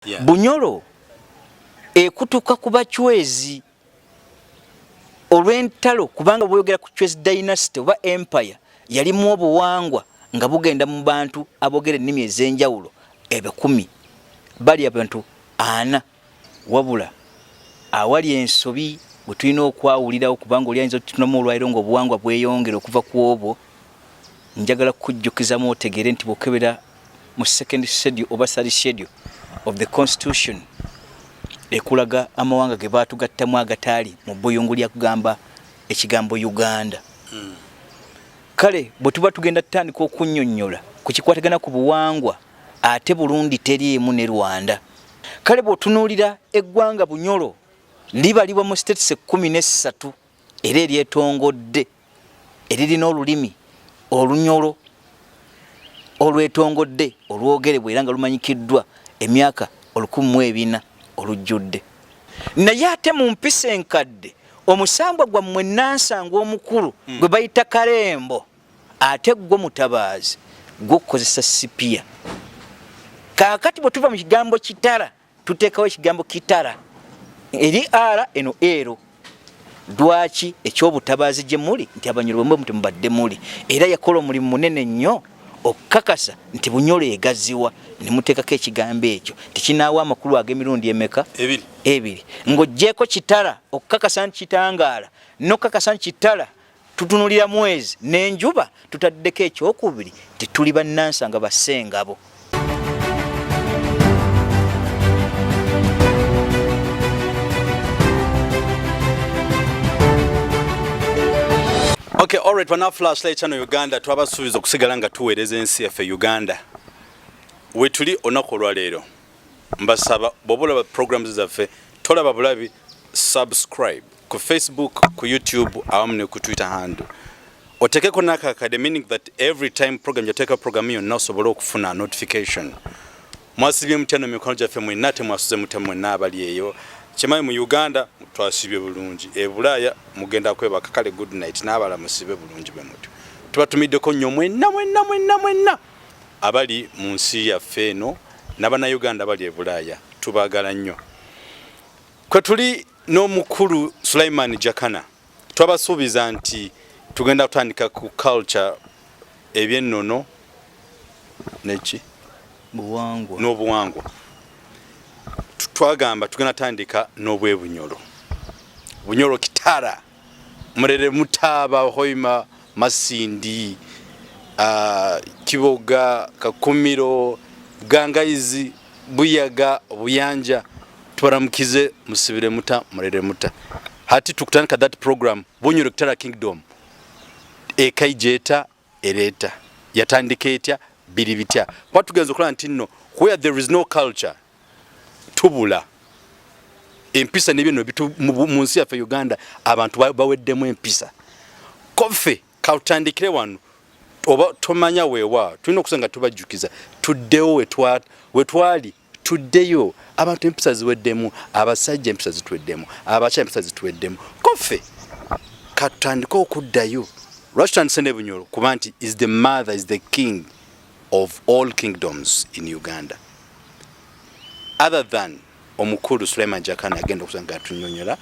Bunyoro ekutuka ku Bachwezi olw'entalo, kubanga bweyogera ku Chwezi dynasty oba empire, yalimu obuwangwa nga bugenda mu bantu aboogera ennimi ez'enjawulo ebikumi bali abantu ana. Wabula awali ensobi bwe tulina okwawulirawo, kubanga oli ayinza otutunamu olwaliro nga obuwangwa bweyongera okuva ku obwo, njagala kukujjukizamu otegeere nti bwokebera mu second schedule oba third schedule of the constitution, ekulaga amawanga ge baatugattamu agataali mu buyungu lya kugamba ekigambo Uganda. Kale bwe tuba tugenda tutandika okunnyonnyola ku kikwatagana ku buwangwa, ate Burundi teriimu ne Rwanda. Kale bw'otunuulira eggwanga Bunyoro libalibwa mu states 13 era eryetongodde, eririna olulimi Olunyoro olwetongodde olwogerebwa era nga lumanyikiddwa emyaka 1400 olujjudde. Naye ate mu mpisa enkadde, omusambwa gwammwe nansangwa omukulu gwe bayita Karembo, ate gwo mutabaazi gwokukozesa spear. Kaakati bwe tuva mu kigambo kitara, tuteekawo ekigambo kitara eri r eno ero. Lwaki ekyobutabaazi gye muli nti Abanyoro bwe temubadde muli, era yakola omulimu munene nnyo okukakasa nti Bunyoro egaziwa ne muteekako ekigambo ekyo tekinaawa amakulu ag'emirundi emeka? Ebiri. Ebiri, ng'oggyeko kitara okukakasa nti kitangaala, n'okukakasa nti kitara tutunulira mwezi n'enjuba, tutaddeko ekyokubiri nti tuli bannansa nga bassengabo. Okay, alright, bana Flashlight Channel Uganda, twabasuubiza okusigala nga tuweereza ensi yaffe Uganda. Wetuli olunaku olwaleero, mbasaba bw'oba olaba programs zaffe, tolaba bulabi, subscribe ku Facebook, ku YouTube awamu ne ku Twitter handle. Otekeko n'akakade, meaning that every time program gyoteeka, program yonna, osobole okufuna notification. Mwasibye mutya no mikwano gyaffe mwenna? Temwasuze mutya mwenna abali eyo? Kimanyi mu Uganda twasibye bulungi, e Bulaaya mugenda kwebaka. Kale good night, n'abala musibe bulungi. Bwe mutyo tubatumiddeko nnyo mwenna mwenna mwenna mwenna abali mu nsi yaffe eno n'Abannayuganda abali e Bulaaya, tubaagala nnyo. Kwe tuli n'omukulu Sulaiman Jakana. Twabasuubiza nti tugenda kutandika ku culture, ebyennono neki? Buwangwa. N'obuwangwa. Twagamba tugenda tandika n'obwebunyolo, Bunyoro Kitara, Murere, Mutaaba, Hoima, Masindi, Kiboga, Kakumiro, Gangayizi, Buyaga, Buyanja, tubaramukize. Musibire muta? Murere muta? Hati tukutandika that program, Bunyoro Kitara Kingdom ekaija ereeta, yatandika etya, biri bitya? Kuba tugenza okulaba nti nno where there is no culture tubula. Empisa nebyeno mu nsi yaffe Uganda abantu baweddemu empisa. Koffe katutandikire wano, oba tomanya weewa tulina okusa nga tubajjukiza tuddewo wetwali, tuddeyo. Abantu empisa ziweddemu, abasajja empisa zituweddemu, abakyala empisa zituweddemu. Koffe katutandike okuddayo. Lwaki tutandise ne Bunyoro? Kuba nti is the mother, is the king of all kingdoms in Uganda, other than omukulu Suleiman Jakana agenda okusa nga atunyonyola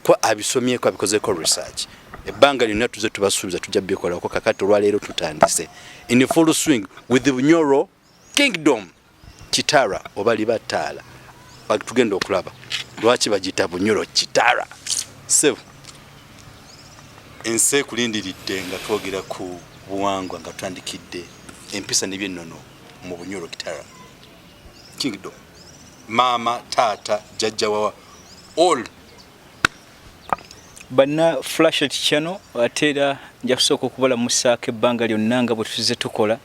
ko abisomyeko, abikozeko research ebbanga lyonna. Tuze tubasuubiza tujja bikolako. Kakati olwaleero tutandise in full swing with the Bunyoro Kingdom Kitara, oba liba ttaala. Tugenda okulaba lwaki bagiyita Bunyoro Kitara. Sebo, ensi ekulindiridde nga twogera ku buwangwa, nga tutandikidde empisa n'ebyennono mu Bunyoro Kitara Kingdom. Maama, taata, jjajja, wawa all. Banna Flashlight Channel, ate era nja kusooka okubalamusaako ebbanga lyonna nga bwe tuzize tukola,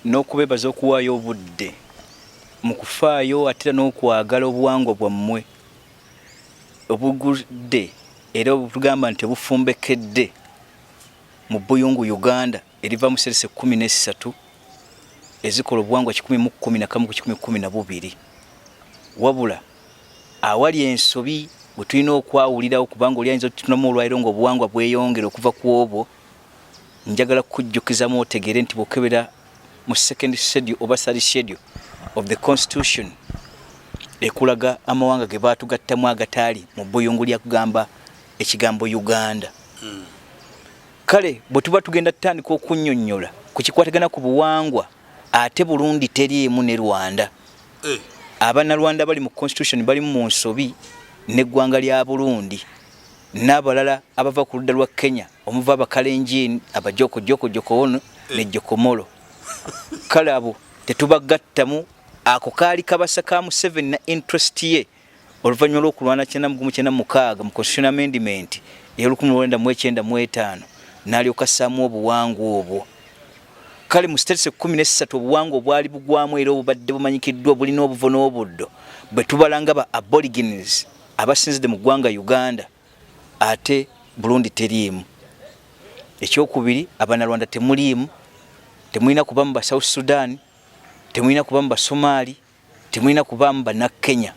n'okubeebaza okuwaayo obudde mu kufaayo ate era n'okwagala obuwangwa bwammwe obugudde era obutugamba nti obufumbekedde mu buyungu Uganda, eriva mu serese 13 ezikola obuwangwa 111 ku 112. Wabula awali ensobi bwe tulina okwawulirawo, kubanga oli ayinza otutunamu olwaliro nga obuwangwa bweyongera okuva ku obwo, njagala kukujjukizamu otegeere nti bwokebera mu second schedule oba third schedule of the constitution. Ekulaga amawanga ge baatugattamu agataali mu buyungu lya kugamba ekigambo Uganda. Kale bwe tuba tugenda tutandika okunnyonnyola ku kikwatagana ku buwangwa, ate Burundi teriimu ne Rwanda. Abannarwanda bali mu constitution balimu mu nsobi n'eggwanga lya Burundi n'abalala abava ku ludda lwa Kenya omuva Abakalenjin, Abajoko, Jokowono ne Jokomolo. Kale abo tetubagattamu. Ako kaali kabasa ka Museveni na interest ye oluvannyuma lw'okulwana 1996 mu constitutional amendment ey'olukumi lwenda mu ekyenda mu etaano, n'alyoka assaamu obuwangwa obwo. Kale mu states 13 obuwangwa obwali bugwamu era obubadde bumanyikiddwa bulina obuvo n'obuddo bwe tubala nga ba aborigines abasinzidde mu ggwanga Uganda, ate Burundi teriimu. Ekyokubiri, Abanyarwanda temuliimu, temulina kubamu ba South Sudan, temulina kubamu Basomaali, temulina kubaamu Bannakenya.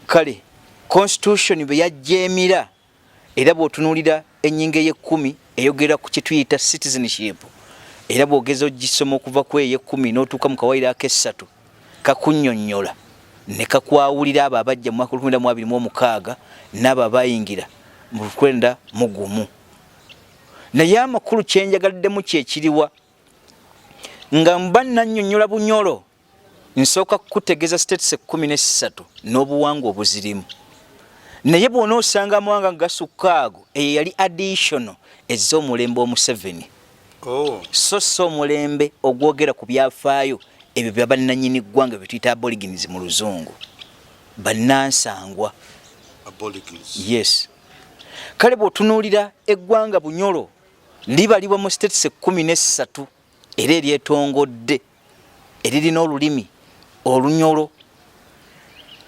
Kale constitution bwe yajjeemira, era bw'otunuulira ennyingo ey'ekkumi eyogera ku kyetuyita citizenship, era bw'ogeza ogisoma okuva ku ey'ekkumi n'otuuka mu kawaayiro ak'essatu, kakunnyonnyola ne kakwawulira abo abajja mu mwaka 1926 n'abo abayingira mu 91. Naye amakulu kyenjagaliddemu kyekiriwa nga mba nannyonnyola Bunyolo, nsooka kukutegeeza states 13 n'obuwangwa obuzirimu. Naye bw'onoosanga amawanga nga gasukka ago, eyo yali additional ez'omulembe Omuseveni. So si omulembe ogwogera ku byafaayo ebyo bya bannannyini ggwanga bye tuyita aborigines mu Luzungu, bannansangwa. Aborigines. Yes. Kale bw'otunuulira eggwanga Bunyolo libalibwa mu states 13 era eryetongodde, eririna olulimi Olunyolo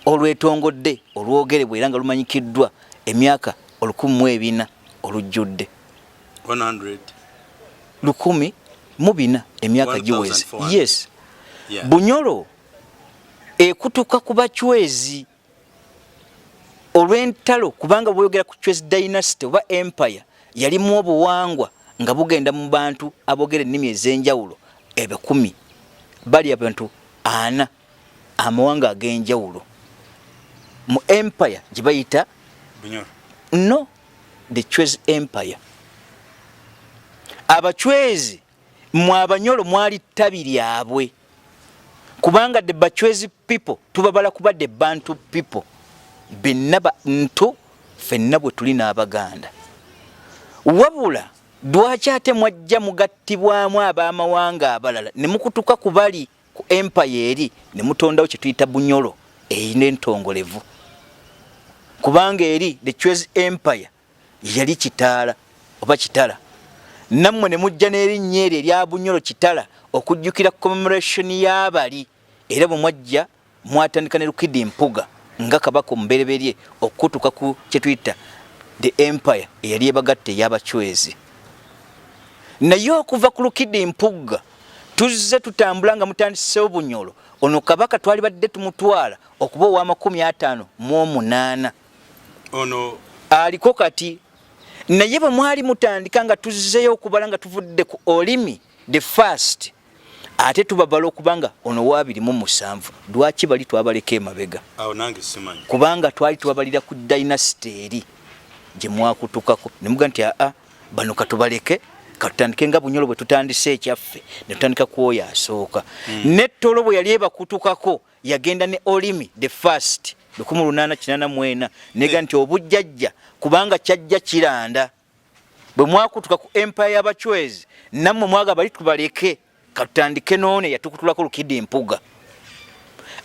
olwetongodde olwogerebwa era nga lumanyikiddwa emyaka 1400 olujjudde. 100. 1400 emyaka giweze. 1400. Yes. Bunyolo ekutuka ku Bacwezi olw'entalo, kubanga bweyogera ku Chwezi dynasty oba empire, yalimu obuwangwa nga bugenda mu bantu aboogera ennimi ez'enjawulo ebikumi, bali abantu ana, amawanga ag'enjawulo mu empire gye bayita Bunyoro. No, the Chwezi Empire. Abacwezi mwe Abanyolo mwali ttabi lyabwe, kubanga the Bacwezi people tubabala kuba the Bantu people, benna bantu ffenna bwe tuli n'Abaganda. Wabula lwaki ate mwajja mugattibwamu ab'amawanga abalala ne mukutuka ku bali ku empire eri ne mutondawo kye tuyita Bunyolo erina entongolevu? Kubanga eri the Chwezi Empire yali Kitaala oba Kitala, nammwe ne mujja n'erinnya eryo erya Bunyolo Kitala okujjukira commemoration y'abali. Era bwe mwajja mwatandika ne Rukidi Mpuga nga kabaka omubereberye okutuuka ku kye tuyita the empire eyali ebagatta ey'Abacwezi. Naye okuva ku Rukidi Mpuga tuzze tutambula nga mutandiseewo Bunyolo. Ono kabaka twali badde tumutwala okuba owa 58. Ono aliko kati. Naye bwe mwali mutandika nga tuzzeeyo okubala nga tuvudde ku Olimi the First, ate tubabala okubanga ono wa 27. Lwaki bali twabaleka emabega? Awo nange simanyi. Kubanga twali tubabalira ku dynasty eri gye mwakutukako ne muga nti aa, bano katubaleke, katutandike nga Bunyolo bwe tutandise ekyaffe, ne tutandika ku oyo asooka. Ne Ttolo bwe yali ebakutukako yagenda ne Olimi the First 1884, nega nti obujjajja, kubanga kyajja kiranda. Bwe mwakutuka ku empire y'Abacwezi, nammwe mwaga bali tubaleke, katutandike noone yatukutulako Lukidi Mpuga.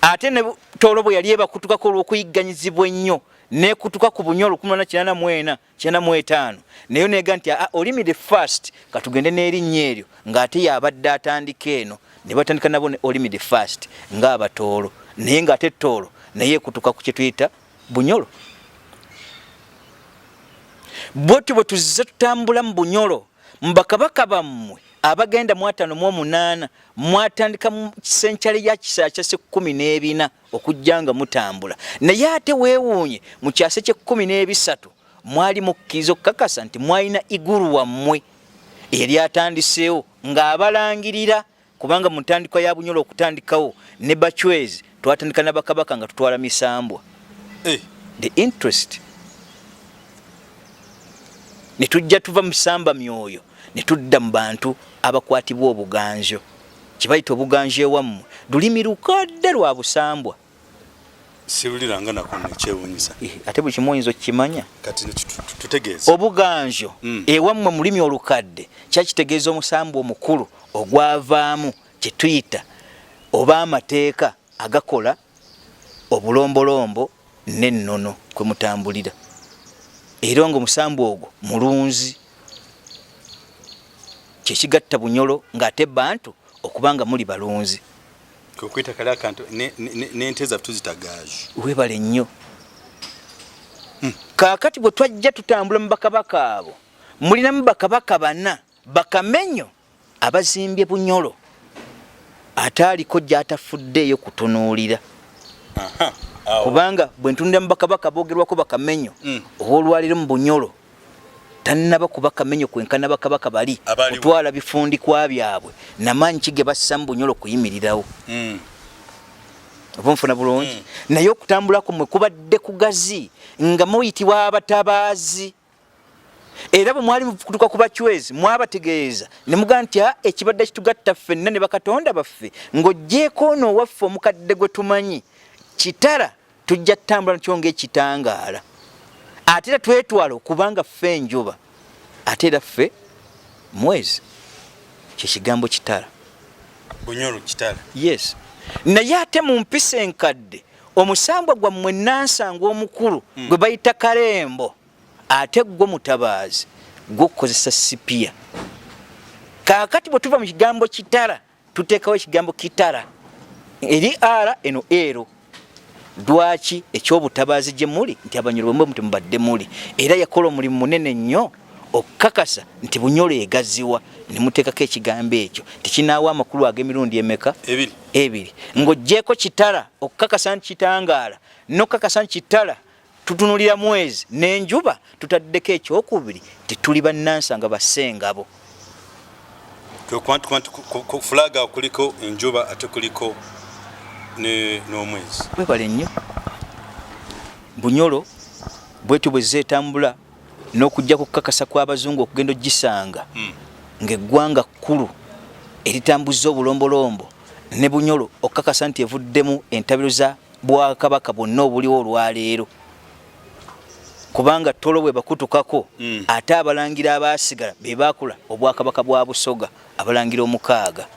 Ate ne Toolo bwe yali ebakutukako olw'okuyigganyizibwa ennyo nekutuka ku Bunyolo 1884 95, naye nega nti aa, Olimi the First, katugende n'erinnya eryo ng'ate yabadde atandika eno, ne batandika nabo ne Olimi the First ng'Abatoolo, naye ng'ate Toolo naye ekutuka ku kye tuyita Bunyolo. Bwotyo bwe tuzze tutambula mu Bunyolo mu bakabaka bammwe abagenda mu 58, mwatandika mu century ya kisaa kya 14 okujja nga mutambula. Naye ate weewuunye, mu kyasa ky'e13 mwali mukkiriza okukakasa nti mwalina iguru wammwe eyali atandiseewo ng'abalangirira, kubanga mu ntandikwa ya Bunyolo okutandikawo ne Bacwezi Twatandika na bakabaka nga tutwala misambwa. Eh. The interest ne tujja tuva mu samba myoyo ne tudda mu bantu abakwatibwa obuganjo. Kibayita obuganjo ewammwe lulimi lukadde lwa busambwa. Siwuliranga nako nekyewunyisa. Eh, ate buli kimu oyinza okukimanya. Kati tutegeeza obuganjo ewammwe mu lulimi olukadde kyakitegeeza omusambwa omukulu ogwavaamu kye tuyita oba amateeka agakola obulombolombo n'ennono kwe mutambulira, era nga omusambwa ogwo mulunzi, kyekigatta Bunyolo ng'ate Bantu okuba nga muli balunzi. Kwekwita kali akantu n'ente zaffe tuzita gaaju. Webale nnyo. Kaakati bwe twajja tutambula mu bakabaka abo, mulinamu bakabaka bana bakamenyo abazimbye Bunyolo ate aliko gy'atafuddeeyo kutunuulira. Kubanga bwe ntunulira mu bakabaka boogerwako bakamenyo, ow'olwaliro mu Bunyolo tannaba kuba kamenyo kwenkana bakabaka bali kutwala bifundikwa byabwe namaanyi ki ge bassa mu Bunyolo kuyimirirawo. Oba nfuna bulungi? Naye okutambula kummwe kubadde kugazi nga muyitibwa abatabaazi. Era bwe mwali mukutuka ku bachwezi mwabategeeza ne mugamba nti ekibadde kitugatta ffenna ne bakatonda baffe ng'oggyeeko ono owaffe omukadde gwe tumanyi Kitara, tujja tutambula nakyo ng'ekitangaala. Ate era twetwala okubanga ffe enjuba, ate era ffe mwezi, kye kigambo Kitara. Bunyoro Kitara. Yes. Naye ate mu mpisa enkadde omusambwa gwammwe nansangwa omukulu gwe bayita Kalembo, ate gwo mutabaazi gwokukozesa sipiya. Kaakati bwe tuva mu kigambo Kitara tuteekawo ekigambo Kitara, eri R eno ero. Lwaki ekyobutabaazi gye muli nti Abanyoro bwe mwe mubadde muli, era yakola omulimu munene nnyo okukakasa nti Bunyoro egaziwa, ne muteekako ekigambo ekyo tekinaawa amakulu ag'emirundi emeka? Ebiri. Ng'oggyeeko Kitara okukakasa nti kitangaala, n'okukakasa nti Kitara tutunulira mwezi n'enjuba, tutaddeko ekyokubiri nti tuli bannansanga bassengabo. Ku fulaga kuliko enjuba ate kuliko n'omwezi. Webale nnyo. Bunyoro bwetyo bwe zeetambula n'okujja kukakasa kw'abazungu okugenda ogisanga ng'eggwanga kkulu eritambuza obulombolombo, ne Bunyoro okukakasa nti evuddemu entabiro za bwakabaka bwonna obuliwo olwaleero, kubanga Tolo bwe bakutukako ate abalangira abaasigala be baakula obwakabaka bwa Busoga, abalangira omukaaga.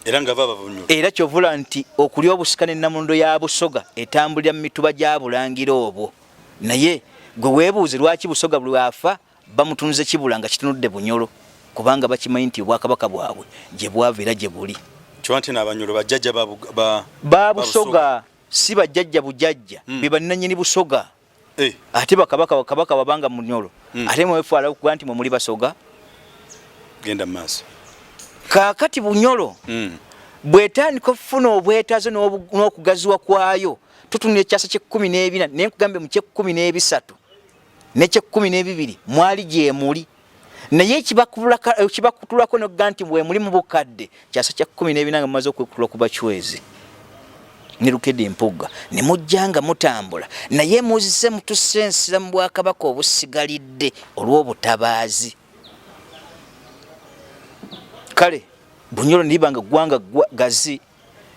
Era nga baba Bunyoro. Era kyovula nti okulya obusika ne Namulondo ya Busoga etambulira mu mituba gya Bulangira obwo. Naye gwe weebuuze lwaki Busoga buli afa bamutunuze kibula nga kitunudde Bunyoro, kubanga bakimanyi nti obwakabaka bwabwe gye bwava era gye buli. Kiwa nti n'Abanyoro bajjajja ba Busoga, si bajjajja bujajja, be bannannyini Busoga. Ate bakabaka kabaka wabanga Munyoro, ate mwefuala okuga nti mwe muli Basoga. Genda maaso. Kaakati Bunyoro bw'etandika okufuna obwetaazo n'okugaziwa kwayo, tutunula ekyasa ky'ekkumi n'ebina, naye nkugambe mu ky'ekkumi n'ebisatu n'eky'ekkumi n'ebibiri mwali gyemuli, naye ekibakutulako n'okuga nti bwemuli mu bukadde kyasa kya 14 nga mumaze okwekutula ku bachwezi ne Lukedi Mpugga, ne mujja nga mutambula, naye muzze mutusensera mu bwakabaka obusigalidde olw'obutabaazi. Kale Bunyoro neriba nga ggwanga gazi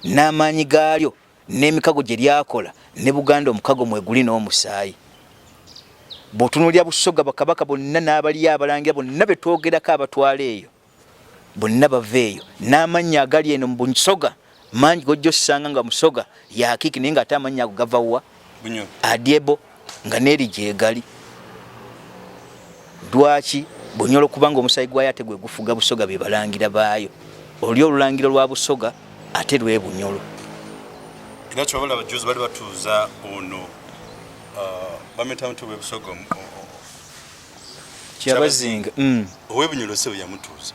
n'amaanyi gaalyo n'emikago gye lyakola ne Buganda, omukago mweguli n'omusaayi. Bw'otunuulira Busoga, bakabaka bonna n'abaliyo abalangira bonna be twogerako abatwala eyo bonna bava eyo, n'amannya agali eno mu Busoga mangi gojja osanga nga Musoga yakiiki, naye ng'ate amannya ago gava wa Adyebo nga n'eri gyegali. Lwaki Bunyoro? Kubanga omusaayi gwayo ate gwe gufuga Busoga, be balangira baayo. Oli olulangira lwa Busoga ate lwe Bunyoro. Era kyobala abajuzi bali batuuza ono bamuyita nti Owebusoga Kyabazinga. Owebunyoro se bwe yamutuuza.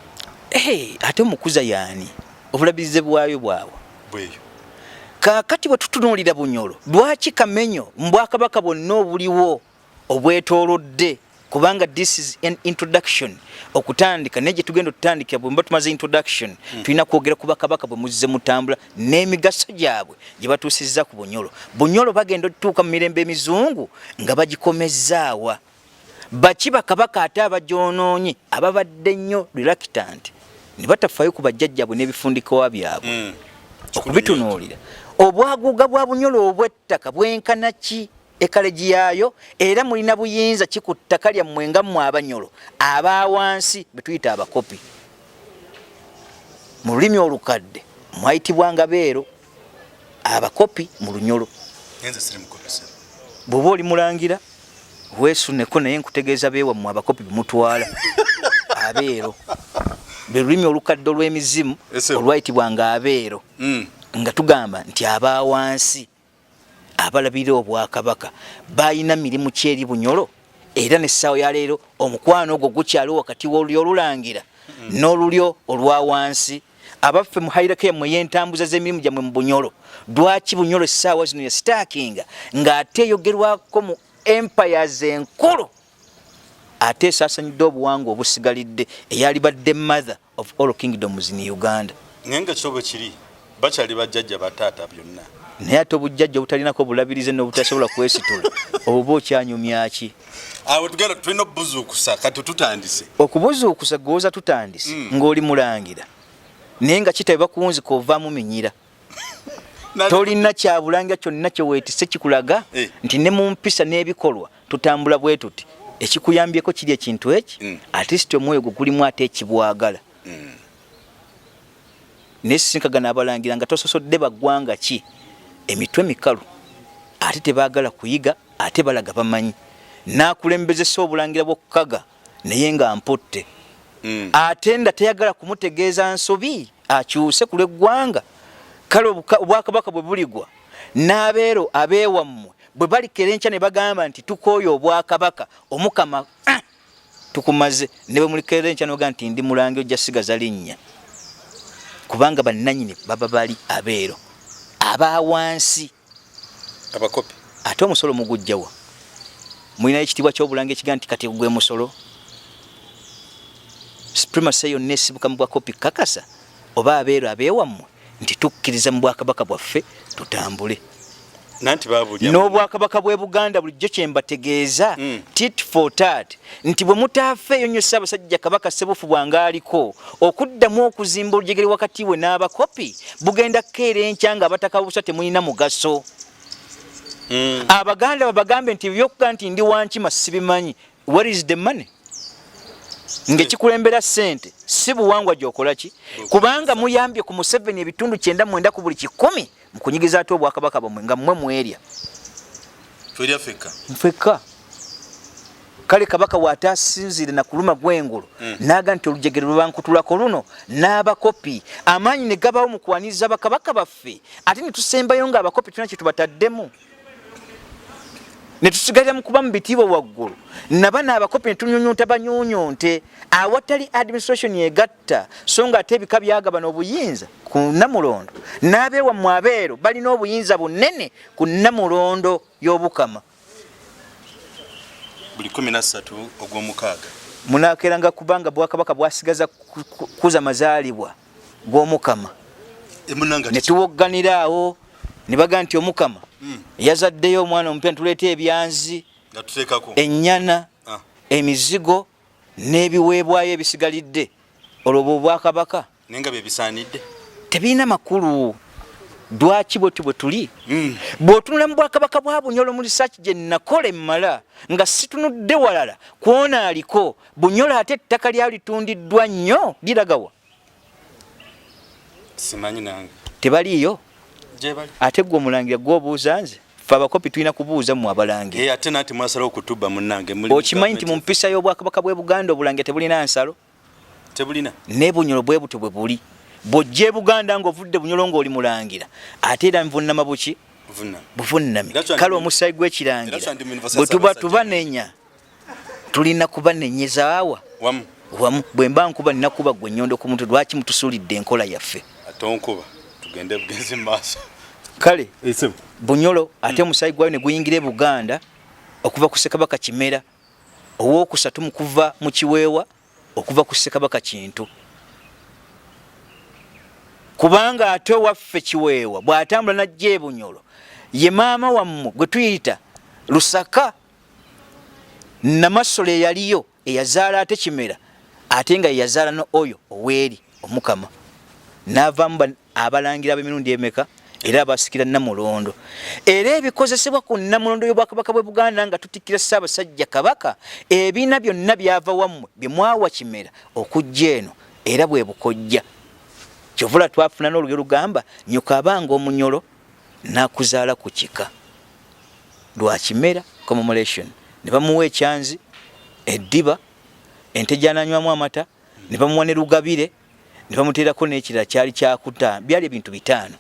Ate omukuza yaani? Obulabirize bwayo bwawa bweyo. Kaakati bwe tutunuulira Bunyoro, lwaki Kamenyo mu bwakabaka bwonna obuliwo obwetoolodde Kubanga this is an introduction okutandika, naye gye tugenda otutandikira bwe mba tumaze introduction, tulina kwogera ku bakabaka bwe muzze mutambula n'emigaso gyabwe gye batuusizza ku Bunyolo. Bunyolo bagenda otutuuka mu mirembe emizungu nga bagikomezzaawa baki bakabaka ate abagyonoonye ababadde nnyo reluctant ne batafaayo ku bajjajjabwe n'ebifundikwa byabwe okubitunuulira. Obwaguuga bwa Bunyolo obw'ettaka bwenkana ki ekalegi yaayo, era mulina buyinza ki ku ttaka lyammwe nga mmwe Abanyolo aba wansi be tuyita abakopi? Mu lulimi olukadde mwayitibwanga beero, abakopi mu Lunyolo. Bw'oba oli mulangira weesuneko, naye nkutegeeza beewammwe abakopi bemutwala abeero, be lulimi olukadde olw'emizimu olwayitibwanga abeero, nga tugamba nti aba wansi abalabirira obwakabaka balina mirimu ki eri Bunyolo, era n'essaawa ya leero omukwano ogwo gukyaliwo wakati w'olulyo olulangira n'olulyo olwa wansi. Abaffe, mu hierarchy yammwe ey'entambuza z'emirimu gyammwe mu Bunyolo, lwaki Bunyolo essaawa zino yasitaakinga ng'ate eyogerwako mu empires enkulu, ate esaasanyidde obuwangwa obusigalidde, eyalibadde mother of all kingdoms in Uganda? Naye nga kyo bwe kiri, bakyali bajjajja bataata byonna. Naye ate obujjajja obutalinako obulabirize n'obutasobola kwesitula, oba okyanyumya ki? Awo tugenda tulina okubuzuukusa, kati tutandise. Okubuzuukusa gwoza tutandise, ng'oli mulangira naye nga kitabe bakuwunzika ovaamu minyira, tolina kyabulangira kyonna kyeweetise kikulaga nti ne mu mpisa n'ebikolwa tutambula bwe tuti. Ekikuyambyeko kiri ekintu eki, at least omwoyo gwo gulimu ate ekibwagala. Naye sisinkagana abalangira nga tososodde baggwanga ki, emitwe mikalu ate tebaagala kuyiga, ate balaga bamanyi n'akulembezesa obulangira bw'okukaga naye nga mputte, ate nda teyagala kumutegeeza nsobi akyuse ku lw'eggwanga. Kale obwakabaka bwe buligwa n'abeero abeewammwe bwe balikera enkya ne bagamba nti tukooye obwakabaka, omukama tukumaze, ne bwe mulikera enkya ne bagamba nti ndi mulangi, ojja sigaza linnya, kubanga bannanyini baba bali abeero aba wansi. Abakopi. Ate omusolo mugujjawa? Mulinayo ekitiibwa ky'obulangi ekigaa nti kati gwe musolo? Supremacy yonna esibuka mu bwakopi kakasa oba abeeru abeewammwe nti tukkiriza mu bwakabaka bwaffe tutambule. Nanti babulya. N'obwakabaka bw'e Buganda bulijjo kyembategeeza, tit for tat, nti bwe mutaafeeyo nnyo Ssaabasajja Kabaka Ssebufu bwange aliko okuddamu okuzimba olujegere wakati we n'abakopi, bugenda kukeera enkya nga abataka busa temulina mugaso. Abaganda babagambe nti ebyokuga nti ndi wankima sibimanyi, where is the money? Ng'ekikulembera ssente si buwangwa gy'okola ki, kubanga muyambye ku Museveni ebitundu 99 ku buli 100 mu kunyigiza ate obwakabaka bwammwe nga mmwe mwerya. Twerya ffekka. Ffekka. Kale kabaka w'ataasinziire na kuluma gw'engulu, n'aga nti olujegere lwe bankutulako luno n'abakopi, amaanyi ne gabawo mu kwaniriza bakabaka baffe, ate ne tusembayo ng'abakopi tulina kye tubataddemu, ne tusigalira mu kuba mu bitiibwa waggulu nabano abakopi ne tunyunyunta banyunyunte awatali administration egatta, so nga ate ebika byagabana obuyinza ku Nnamulondo, n'abeewammwe abeero balina obuyinza bunene ku Nnamulondo y'Obukama. Buli 13 ogw'omukaaga munakeranga, kubanga bwakabaka bwasigaza kuza mazaalibwa g'Omukama, ne tuwogganira awo ne baga nti Omukama yazaddeyo omwana omupya, netuleeta ebyanzi, ennyana, emizigo n'ebiweebwayo ebisigalidde. Olwo bwe obwakabaka naye nga byebisaanidde tebirina makulu. Lwaki bwetyo bwe tuli? Bw'otunula mu bwakabaka bwa Bunyolo mu research gye nakola emmala nga situnudde walala kwona aliko Bunyolo, ate ettaka lyayo litundiddwa nnyo, liragawa? Simanyi nange. Tebaliiyo. Gyebali. Ate gwe omulangira gwe obuuza nze? Ffe abakopi tulina kubuuza mmwe abalangira. Ate nanti mwasalawo okutubba munnange muli mu Okimanyi nti mu gavumenti. mpisa y'obwakabaka bw'e Buganda obulangira tebulina nsalo? Tebulina. Ne Bunyolo bwe butyo bwe buli. Bw'ojja e Buganda ng'ovudde Bunyolo ng'oli mulangira, ate era nvunnama buki? Buvunnami. Kale omusaayi gw'ekirangira bwe tuba tubanenya, tulina kubanenyeza awa wamu wamu. Bwe mba nkuba nina kuba gwe nnyondo ku mutwe. Lwaki mutusuulidde enkola yaffe? Tonkuba, tugende bugenzi mu maaso. Kale Bunyolo ate omusaayi gwayo ne guyingira e Buganda okuva ku Ssekabaka Kimera. Owokusatu mu kuva mu Kiweewa okuva ku Ssekabaka Kintu. Kubanga ate owaffe Kiweewa bw'atambula n'ajja e Bunyolo, ye maama wammwe gwe tuyita Lusaka Namasole eyaliyo eyazaala ate Kimera ate nga yeyazaala no oyo oweeri Omukama n'avaamu abalangira ab'emirundi emeka era abasikira Namulondo. Era ebikozesebwa ku Namulondo y'Obwakabaka bw'e Buganda nga tutikkira Ssaabasajja Kabaka, ebina byonna byava wammwe bye mwawa Kimera okujja eno era bwe bukojja. Kyovula twafuna n'olugero lugamba nnyoko abanga omunyolo n'akuzaala ku kika lwa Kimera commemoration ne bamuwa ekyanzi, eddiba, ente gy'anaanywamu amata ne bamuwa ne Lugabire ne bamuteerako n'ekirala kyali kyakuta byali ebintu bitaano.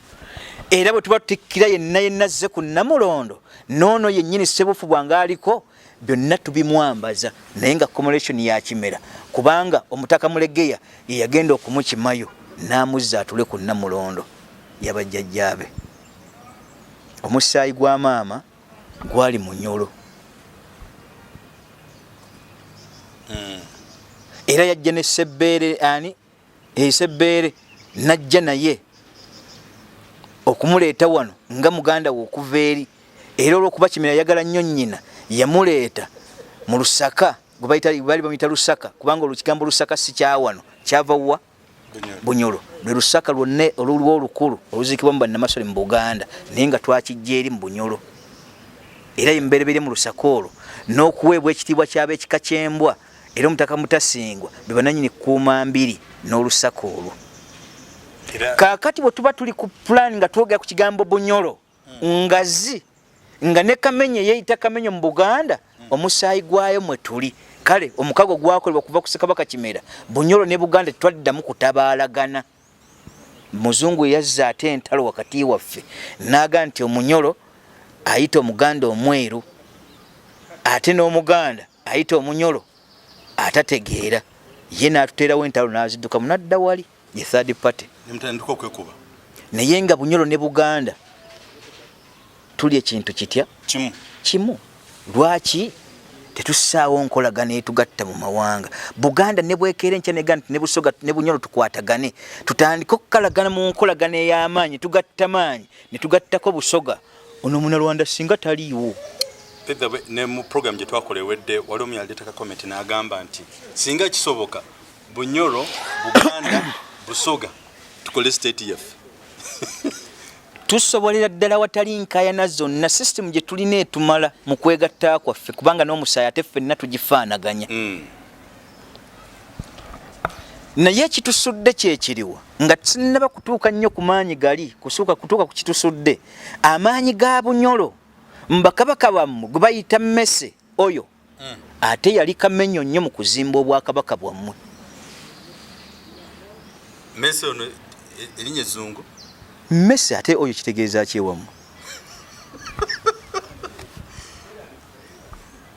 Era bwe tuba tutikkira yenna yenna azze ku Nnamulondo n'ono yennyini Ssebufu bwanga aliko byonna tubimwambaza naye nga commemoration ya Kimera kubanga Omutaka Mulegeya ye yagenda okumukimayo n'amuzza atule ku Nnamulondo yabajjajjaabe. Omusaayi gwa maama gwali munyolo. Era yajja ne Sebbeere ani Sebbeere najja naye okumuleeta wano nga muganda we okuva eri. Era olw'okuba Kimera yayagala nnyo nnyina yamuleeta mu Lusaka gwe baali bamuyita Lusaka kubanga olukigambo Lusaka si kya wano kyava wa Bunyolo lwe Lusaka lwonna oluliwo olukulu oluziikibwamu bannamasole mu Buganda naye nga twakijja eri mu Bunyolo. Era ye mubereberye mu Lusaka olwo n'okuweebwa ekitiibwa ky'ab'ekika ky'embwa era Omutaka Mutasingwa be banannyini Kkuumambiri n'Olusaka olwo. Kaakati bwe tuba tuli ku pulaani nga twogera ku kigambo Bunyolo ngazi nga ne Kamenyo eyeyita Kamenyo mu Buganda omusaayi gwayo mwe tuli. Kale omukago gwakolebwa kuva ku Ssekabaka Kimera, Bunyolo ne Buganda tetwaddamu kutabaalagana. Muzungu yazza ate entalo wakati waffe n'aga nti Omunyolo ayita Omuganda omweru ate n'Omuganda ayita Omunyolo atategeera, ye n'atuteerawo entalo n'aziddukamu n'adda wali ye third party nemutandika okwekuba. Naye nga Bunyolo ne Buganda tuli ekintu kitya kimu kimu. Lwaki tetussaawo nkolagana etugatta mu mawanga? Buganda ne bwekeera enkya nega nti ne Busoga ne Bunyolo tukwatagane, tutandike okukalagana mu nkolagana ey'amaanyi, tugatta maanyi ne tugattako Busoga. Ono Munalwanda singa taliiwo. Ne mu program gye twakola ewedde waliwo omu yaleeta comment n'agamba nti singa kisoboka Bunyoro, Buganda, Busoga tukole state yaffe. Tusobolera ddala watali nkaayana zonna system gye tulina etumala mu kwegatta kwaffe kubanga n'omusaayi ate ffenna tugifaanaganya. Naye ekitusudde kyekiriwa nga sinnaba kutuuka nnyo ku maanyi gali kusuuka kutuuka ku kitusudde amaanyi ga Bunyolo mbakabaka bammwe gwe bayita mmese oyo ate yali kamenyo nnyo mu kuzimba obwakabaka bwammwe. Mmese ono erinnya ezzungu? Mmese ate oyo kitegeeza ki ewammwe?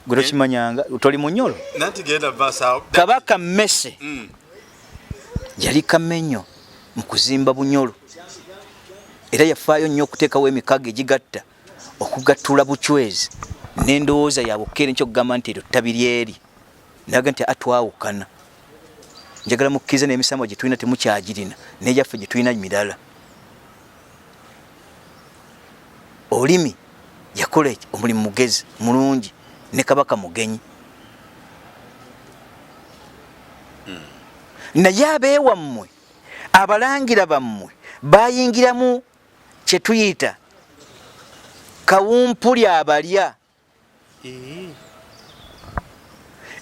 Gwe tokimanyanga, toli Munyolo? Kabaka Mmese yali kamenyo mu kuzimba Bunyolo era yafaayo nnyo okuteekawo emikago egigatta okugattula Buchwezi n'endowooza yaabwe okukeera enkya okugamba nti eryo ttabi lyeri naga nti atwawukana njagala mukkirize n'emisamwa gye tulina temukyagirina n'egyaffe gye tulina mirala. Olimi yakola omulimu mugezi mulungi ne Kabaka Mugenyi. Naye abeewammwe abalangira bammwe bayingiramu kye tuyita kawumpuli abalya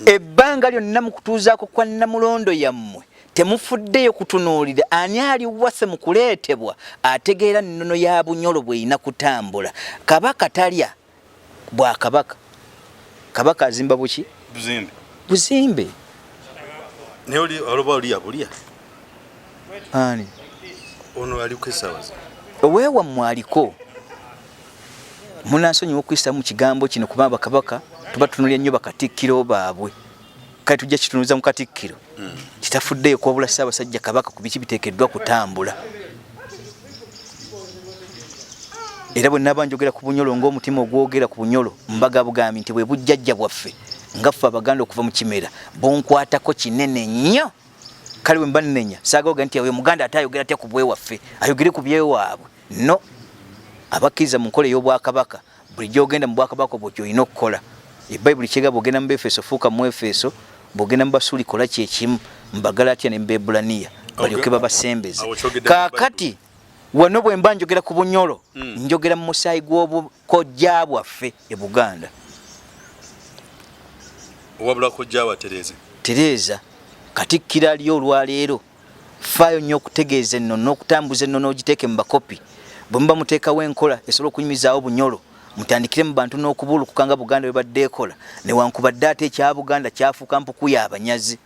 ebbanga lyonna mu kutuuzaako kwa Nnamulondo yammwe temufuddeyo kutunuulira ani ali wase mu kuleetebwa ategeera nnono ya Bunyolo bw'erina kutambula. Kabaka talya bwakabaka, Kabaka azimba buki? Buzimbe. Buzimbe. Naye oli oloba oli yabulya. Ani? Ono ali kwesawaza. Oweewammwe aliko. Munansonyiwa okuyisa mu kigambo kino kuba bakabaka tuba tutunulira nnyo bakatikkiro baabwe. Kale tujja kitunuza mu katikkiro. Kitafuddeyo kuwabula Ssaabasajja Kabaka ku biki biteekeddwa kutambula. Era bwe naba njogera ku Bunyolo ng'omutima ogwogera ku Bunyolo mbaga bugambi nti bwe bujjajja bwaffe nga ffe Abaganda okuva mu Kimera bunkwatako kinene nnyo. Kale bwe mba nnenya saagala nti oyo Muganda ate ayogera atya ku bwewaffe, ayogere ku byewaabwe. No, abakkiriza mu nkola ey'obwakabaka, buli gy'ogenda mu bwakabaka obwo ky'olina okukola. Ebayibuli kyegamba, bw'ogenda mu Befeso fuuka mu Efeso, bw'ogenda mu Basuuli kola kyekimu, mu Bagalatiya ne mu Beebulaniya balyoke babasembeze. Kaakati wano bwe mba njogera ku Bunyolo, njogera mu musaayi gw'obukojja bwaffe e Buganda. Wabula kojja wa Tereza. Tereza Katikkiro aliyo olwaleero, faayo nnyo okutegeeza ennono n'okutambuza ennono ogiteeke mu bakopi. Bwe muba muteekawo enkola esobola okunyumizaawo Bunyolo, mutandikire mu bantu n'okubuulukuka nga Buganda bwe badde ekola, newankubadde ate ekya Buganda kyafuuka mpuku ya banyazi.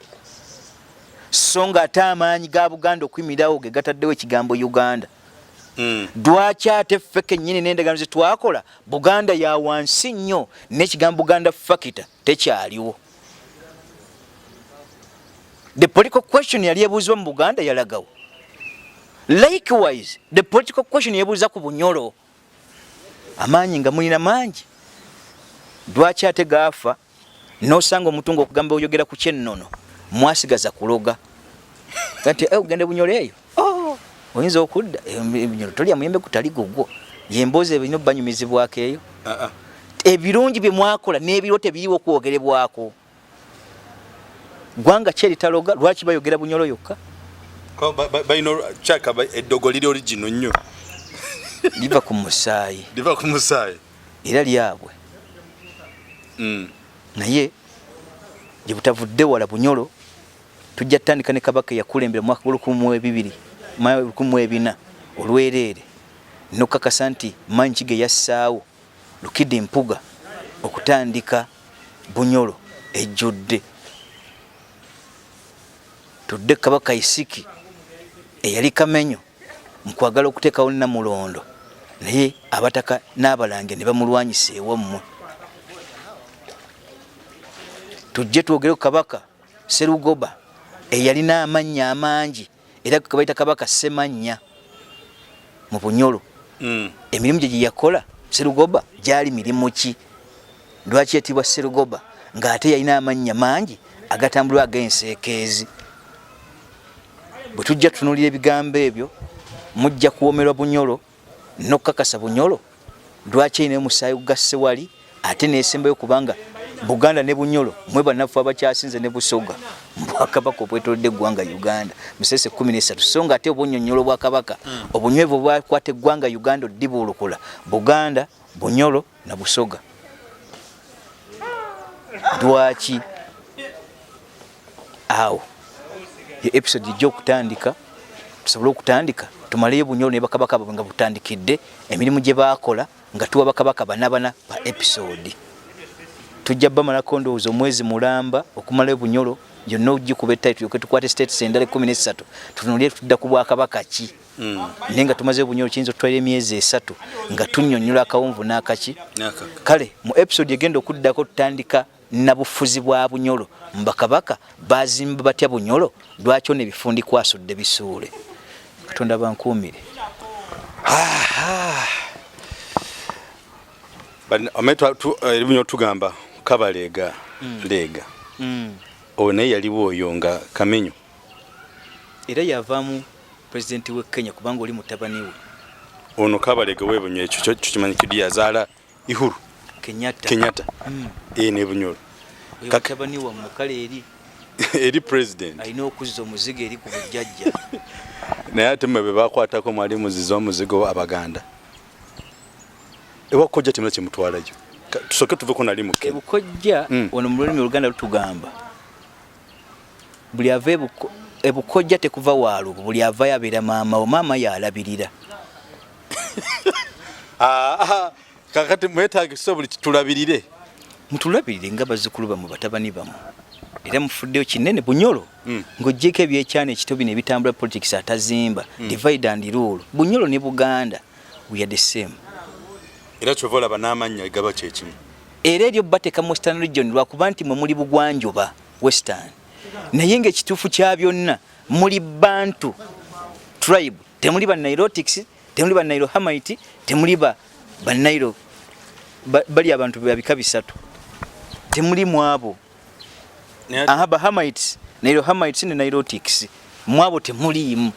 So nga ate amaanyi ga Buganda okuyimirirawo ge gataddewo ekigambo Uganda. Lwaki ate ffe kennyini n'endagaano ze twakola Buganda ya wansi nnyo n'ekigambo Buganda fakita tekyaliwo? The political question yali ebuuzibwa mu Buganda yalagawo. Likewise, the political question yebuuza ku Bunyolo. Amaanyi nga mulina mangi, lwaki ate gaafa n'osanga omuntu ng'okugamba oyogera ku kyennono mwasigaza kuloga nti ogenda Bunyolo eyo, oh, oyinza okudda Bunyolo tolya muyembe gutali gugwo. Yemboozi ebirina obbanyumizibwako eyo. Ebirungi bye mwakola n'ebiriwo tebiriwo okwogerebwako. Gwanga ki eritaloga? Lwaki bayogera Bunyolo yokka? Balina eddogo liri original nnyo. Liva ku musaayi. Liva ku musaayi. Era lyabwe. Naye gye butavudde wala Bunyolo tujja tutandika ne Kabaka eyakulembera mu mwaka gw'olukumi mu bibiri 1400 olwereere, n'okukakasa nti maanyi ki ge yassaawo Lukidi Mpuga okutandika Bunyolo ejjudde. Tudde Kabaka Isiki eyali Kamenyo mu kwagala okuteekawo Namulondo, naye abataka n'abalange ne bamulwanyisa ewammwe. Tujje twogere ku Kabaka Serugoba eyalina amannya amangi, era bayita Kabaka Semannya mu Bunyolo. Emirimu gye gye yakola Serugoba gyali mirimu ki? Lwaki yatibwa Serugoba ng'ate yalina amannya mangi agatambulwa ag'enseekeezi? Bwe tujja tutunuulira ebigambo ebyo, mujja kuwomerwa Bunyolo n'okukakasa Bunyolo lwaki erina omusaayi gugasse wali ate nesembayo, kubanga Buganda ne Bunyolo mwe bannaffe abakyasinze ne Busoga mu bwakabaka obwetolodde eggwanga Uganda musese 13. So nga ate obunyonyola obwakabaka obunywevu obwakwata eggwanga Uganda oddibuulukula Buganda, Bunyolo na Busoga, lwaki awo ye episode ejja okutandika, tusobole okutandika tumaleyo Bunyolo ne bakabaka babwe nga butandikidde emirimu gye baakola, nga tuwa bakabaka banabana ba episode. Tujja bamalako ndowooza omwezi mulamba okumalayo Bunyolo yonna ogikuba ettayi, tulyoke tukwate states endala 13, tutunulire tudda ku bwakabaka ki. Naye nga tumaze Bunyolo kiyinza okutwalira emyezi 3 nga tunnyonnyola akawonvu n'akaki. Kale mu episode egenda okuddako tutandika nabufuzi bwa Bunyolo, mbakabaka bazimba batya Bunyolo, lwaki ono ebifundi kwasudde bisuule. Katonda bankuumire. Ebunyo tugamba Kabaleega Leega. Oyo naye yaliwo oyo nga Kamenyo. Era yavaamu pulezidenti w'e Kenya, kubanga oli mutabani we. Ono Kabalega w'Ebunyo, ekyo kimanyi kidi yazaala Ihuru Kenyatta. Kenyatta. N'Ebunyolo. Oyo mutabani wammwe kale eri eri president. Alina okuzza omuzigo eri ku bujjajja. Naye ate mmwe be bakwatako mwali muziza omuzigo Abaganda ewakojja temuna kyemutwalayo. Tusooke tuveko nali mu Kenya. Ebukojja wano mu lulimi Oluganda lutugamba buli ava ebukojja tekuva waalubu, buli avayo abeera maama wo, maama yalabirira. Ah, ah, kakati mwetagisa buli kitulabirire. Mutulabirire nga bazzukulu bammwe, batabani bammwe, era mufuddeyo kinene Bunyolo. Ng'oggyeko ebyekyana ekito bino ebitambula, politics atazimba, divide and rule, Bunyolo ne Buganda we are the same. Era kyova olaba n'amannya gaba kyekimu. Era eryo bateeka mu Western Region lwakuba nti mwe muli bugwanjuba, Western, naye ng'ekituufu kya byonna muli Bantu tribe, temuli ba Nilotics, temuli ba Nilo Hamite, temuli ba Nilo bali abantu babika bisatu. Temuli mwabo. Aha, Bahamites, Nilo-Hamites ne Nilotics, mwabo temuliimu.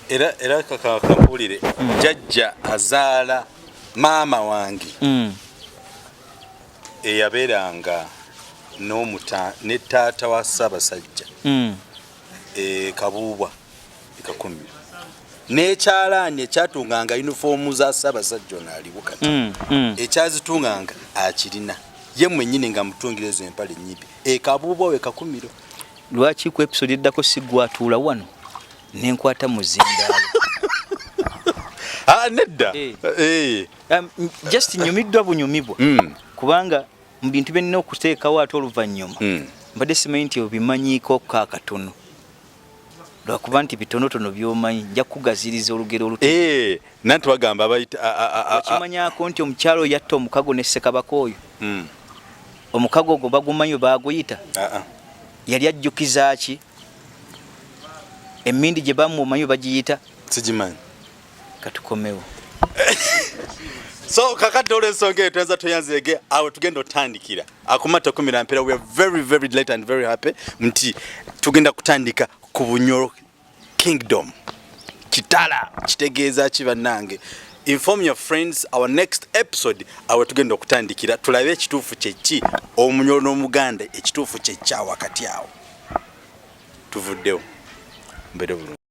Era kakampulire, jajja azaala maama wange eyabeeranga n'omuta ne taata wa Ssaabasajja e Kabuubwa e Kakumiro, n'ekyalaani ekyatunganga yunifoomu za Ssaabasajja ono aliwo kati, ekyazitunganga akirina ye mwennyini nga mutungira ezo empale ennyimpi e Kabuubwa we Kakumiro. Lwaki ku episode eddako sigwatuula wano nenkwata muzindaalo? Ah, nedda. Just nyumiddwa bunyumibwa, kubanga mu bintu byenina okuteekawo ate oluvannyuma, mbadde simanyi nti obimanyiiko kaakatono, lwakuba nti bitonotono byomanyi. Nja kukugaziriza olugero oluto. Nanti bagamba abayita Okimanyako nti omukyalo oyo yatta omukago ne Ssekabaka oyo? Omukago ogwo bagumanyi we baguyita? Ah, ah. Yali ajjukiza ki? Emindi gye bamu omanyi we bagiyita? Sigimanyi. Katukomewo. So kakati olw'ensonga eyo tuyinza toyanzeege awo tugenda otandikira akumata kumira mpera. We are very very late and very happy nti tugenda kutandika ku Bunyoro Kingdom. Kitala kitegeeza ki, bannange? Inform your friends, our next episode awo tugenda okutandikira, tulabe ekituufu kyeki, Omunyoro n'Omuganda, ekituufu kyekya wakati awo. Tuvuddewo, mbeere bulungi.